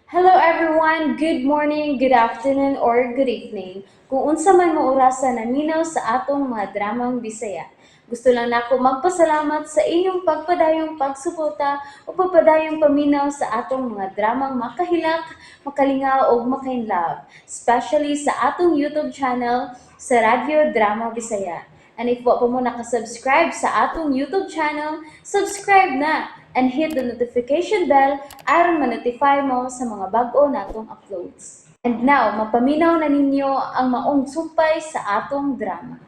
Hello everyone! Good morning, good afternoon, or good evening. Kung unsa man mo orasa naminaw sa atong mga dramang Bisaya. Gusto lang nako magpasalamat sa inyong pagpadayong pagsuporta o pagpadayong paminaw sa atong mga dramang makahilak, makalingaw ug makainlove, especially sa atong YouTube channel sa Radyo Drama Bisaya. And if wa pa mo nakasubscribe sa atong YouTube channel, subscribe na and hit the notification bell aron ma-notify mo sa mga bag-o natong uploads. And now, mapaminaw na ninyo ang maong sumpay sa atong drama.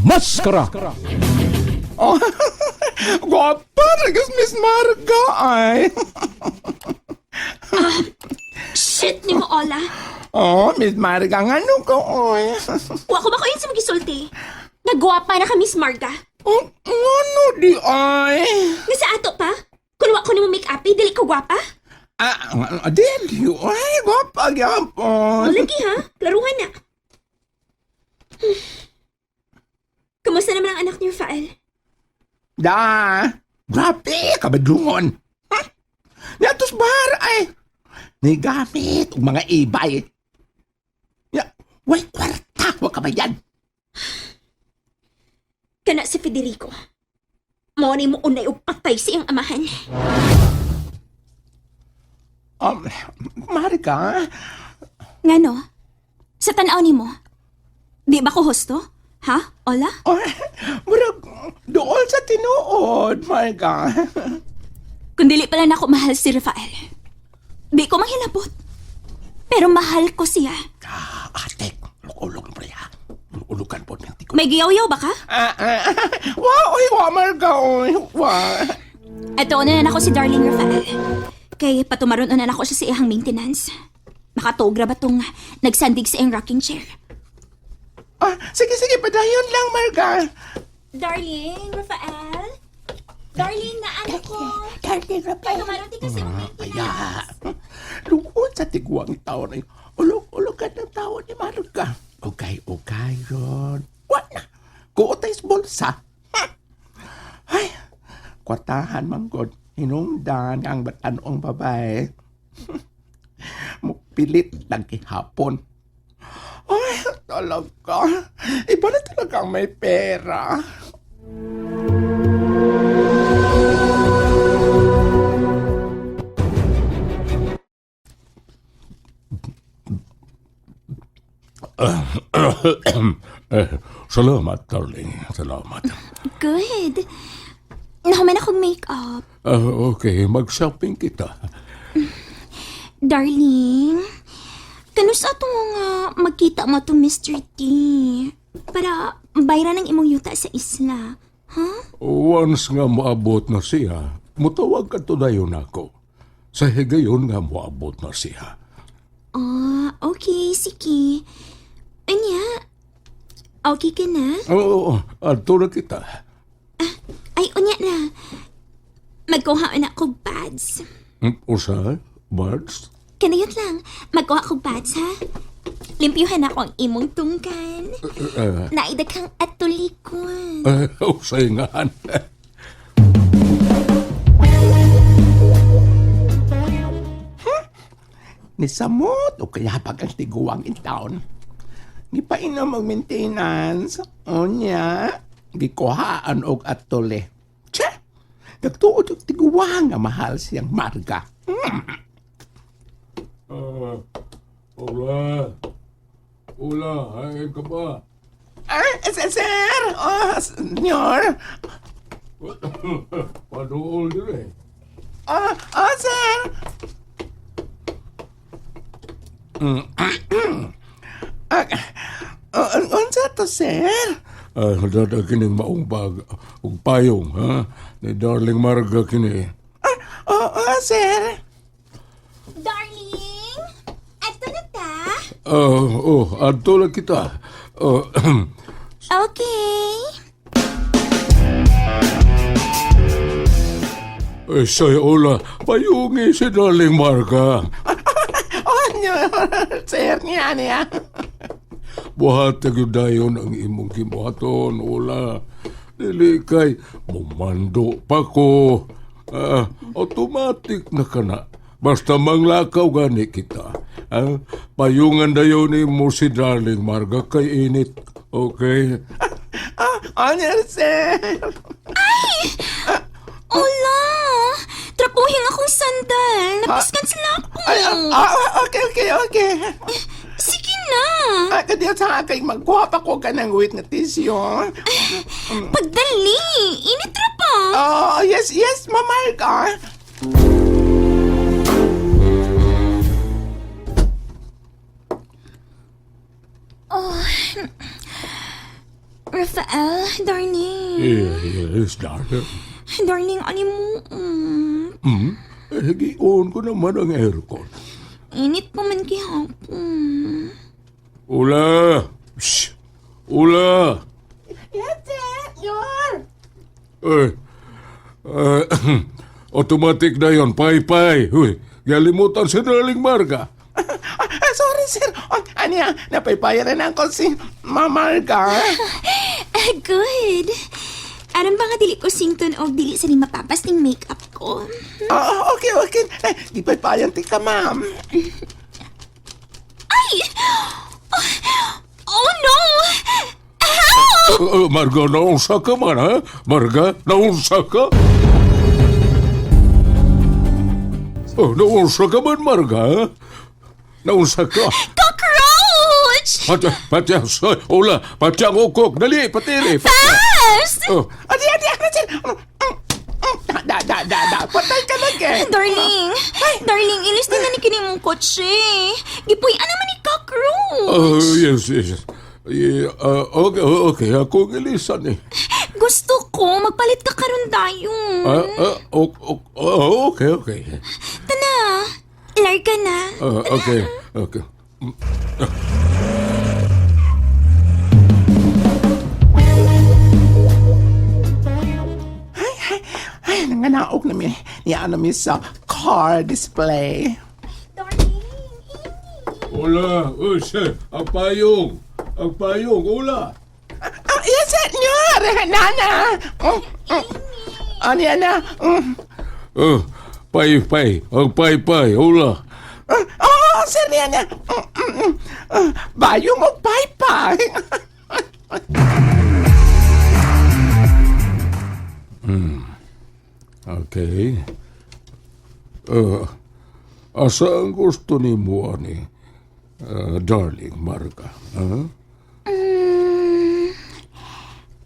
Maskara! Oh, gwapa talaga si Miss Marga ay. Shit ni mo, Ola. Oh, Miss Marga, nga ano ko, oy. Wa ko ba ko yun sa magisulti? Nagwapa na ka, Miss Marga. Oh, ano di ay? Nga sa ato pa? Kung wa ko nimo make-up, eh, dili ko gwapa. Ah, ah, dili, ay, gwapa gyapon. Lagi ha, klaruhan na. Kamusta naman ang anak ni Rafael? Da, grabe, kabadlungon. Huh? Niatos bar ay. Nigamit og mga ibay. Ya, way kwarta, wa kabayan. Kana si Federico. Mo ni mo unay og patay sa iyang amahan. Marga, Ngano? Sa tan-aw nimo? Di ba ko husto? Ha, Ola? oh, murag dool sa tinuod, Marga. Kung dili pala nako mahal si Rafael. Di ko manghilabot. Pero mahal ko siya. Ah, ate, ulog mo ya. Ulugan po ng tiko. May giyaw-yaw ba ka? Ah, ah, wa, oy, wa, Marga, oy, wa. Eto na na ako si Darling Rafael. Kay patumaron na nako siya sa iyang maintenance. Makatugra ba tong nagsandig sa iyang rocking chair? Ah, sige, sige, padayon lang, Marga. Darling, Rafael? Darling, naano ko? Darling, Rafael. Tumaron din kasi ang Kaya, lungkot sa tiguang taon ay ulog-ulogan ng tao ni Marga. Okay, okay, ron. Wa na. Kuotay sa bulsa. Ha! Ay, kwartahan man god. Hinungdan ang batanong babae. Mupilit lang kihapon. Ay, talaga. Iba na talaga ang may pera. Eh, salamat, darling. Salamat. Good. Nahuman akong make-up. Ah, okay, mag-shopping kita. Darling, kanus ato nga magkita mo to Mr. T? Para bayra ng imong yuta sa isla. Ha? Once nga moabot na siya, mutawag ka to dayon ako. Sa higayon nga moabot na siya. Ah, okay, sige. Anya, okay ka na? Oo, adto na kita. Ay, unya na. Magkuha na ako pads. Usa, birds? Kanayot lang, magkuha ko pads, ha? Limpyuhan ako ang imong tungkan. Naidag kang atulikon. Eh, usay nga. Nisamot o kaya pag ang tiguang in town. Gipainom og maintenance. Unya, gikuhaan og atole. Che! Nagtuod og tiguang nga mahal siyang Marga. Ula. Ula, ay ka ba? Ah, sir! Sir! Oh, senyor! Paduol dire. Ah, ah, sir! Ah, ah, unsa to, sir? Ay, dada kining maong bag ug payong, ha? Ni Darling Marga kini. Ah, oh, oh, sir. Darling, ato na ta. Ah, oh, adto na kita. Oh, Okay. eh, say, Ola, payungi si Darling Marga. Oh, nyor, sir, niya niya. Buhat na gyud dayon ang imong gibuhaton, Ola. Dili kay mumando pa ko. Ah, automatic na kana. Basta manglakaw gani kita. Ah, payungan dayon nimo si Darling Marga kay init. Okay? Ah, ano, sir? Ola! Trapuhin akong sandal. Napiskan sila ako. Ay, okay. Sige na. Ah, kadiya sa akin, magkuha pa ko ka ng wait na tissue. Pagdali. Init ra pa. Oh, yes, Mamarga. Rafael, darling. Yes, darling. Darling, ani mo? Eh, gion ko naman ang aircon. Init pa man gihapon. Ula! Shh! Ula! Yes, sir. Eh, automatic na yon, pay-pay. Huy, galimutan si Darling Marga. Ah, sorry, sir. Oh, aniya, napaypaya na ako si Mamarga. Ah, good. Aron ba nga dili ko sington og dili sa ni mapapas ning makeup ko? Oh, okay. Eh, di paypayan ti ka, ma'am. Ay! Oh, no! How? Marga, naunsa ka man, ha? Marga, naunsa ka? Oh, naunsa ka man, Marga, ha? Naunsa ka? Cockroach! Pati, pati, ula, pati ang ukok. Dali, patiri. Fast! Oh, Adi, sir. Da. Patay ka lang, eh. Darling! Darling, ilis din na ni kini mong kotse. Gipuy-an naman ni cockroach. oh, yes. Yeah, okay. Ako ang ilisan, eh. Gusto ko, magpalit ka karon dayon. Okay. Tana, larga na. Okay. Ay, nanganaog na mi. Niya na mi sa car display. Darling, init. Ula, uy, sir, ang payong. Ang payong, ula. Ah, yes, senyor. Nana. Ano yan na? Oh, pay, pay, ang pay, pay, ula. Oh, sir, yan na. Ah, bayong o paypay. Okay. Asa ang gusto ni mo, ani? Darling Marga. Huh?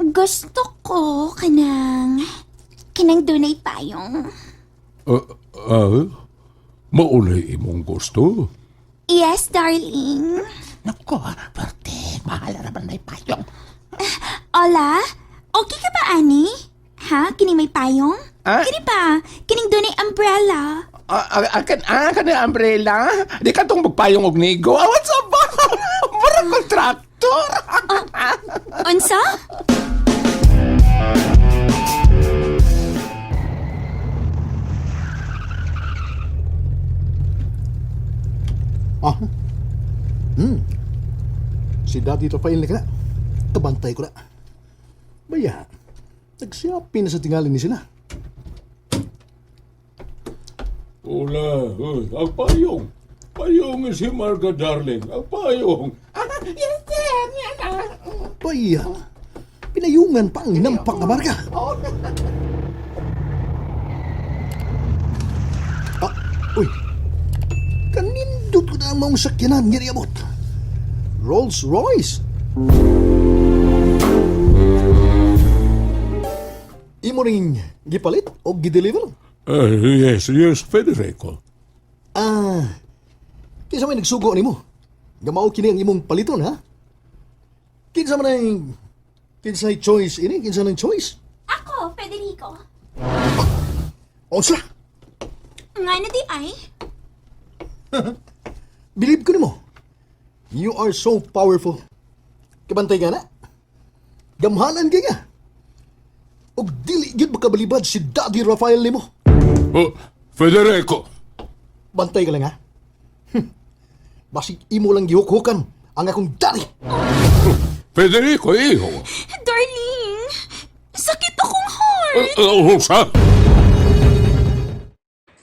Gusto ko kanang dunay payong. Maunay imong gusto. Yes, darling. Nako, perte. Mahal na naman na payong. Ola, okay ka ba, ani? Ha? Kini may payong? Ah? Kini pa? Kining dunay umbrella. Ah, kan ang umbrella. Di ka tong magpayong og nigo. Ah, what's up ba? Mura kontraktor. Unsa? Ah. Si Daddy Rafael na ka na. Kabantay ko na. Baya, nagsiyapi na sa tingali ni sila. Ula, uy, ang payong. Payong si Marga, darling. Ang payong. Ah, yes, sir. Yan na. Baya, pinayungan pa ang hinampak na marka. Ah, uy. Kanindot ko na ang maong sakyanan nga niabot. Rolls Royce. Imo ring gipalit o gideliver? Yes, Federico. Ah, kinsa may nagsugo nimo? Nga mao kini ang imong paliton ha? Kinsa man ang kinsay choice ini? Kinsa nang choice? Ako, Federico. Unsa? Nga na di ay? Believe ko nimo. You are so powerful. Kabantay ka na. Gamhanan kay nga. Og dili gyud makabalibad si Daddy Rafael nimo. Oh, Federico. Bantay ka lang ha. Basig imo lang gihukhukan ang akong daddy. Federico, iho. Darling, sakit akong heart. Unsa?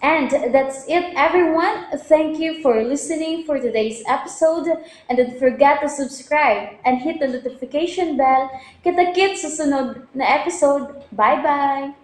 And that's it, everyone. Thank you for listening for today's episode. And don't forget to subscribe and hit the notification bell. Kita-kits sa sunod na episode. Bye-bye!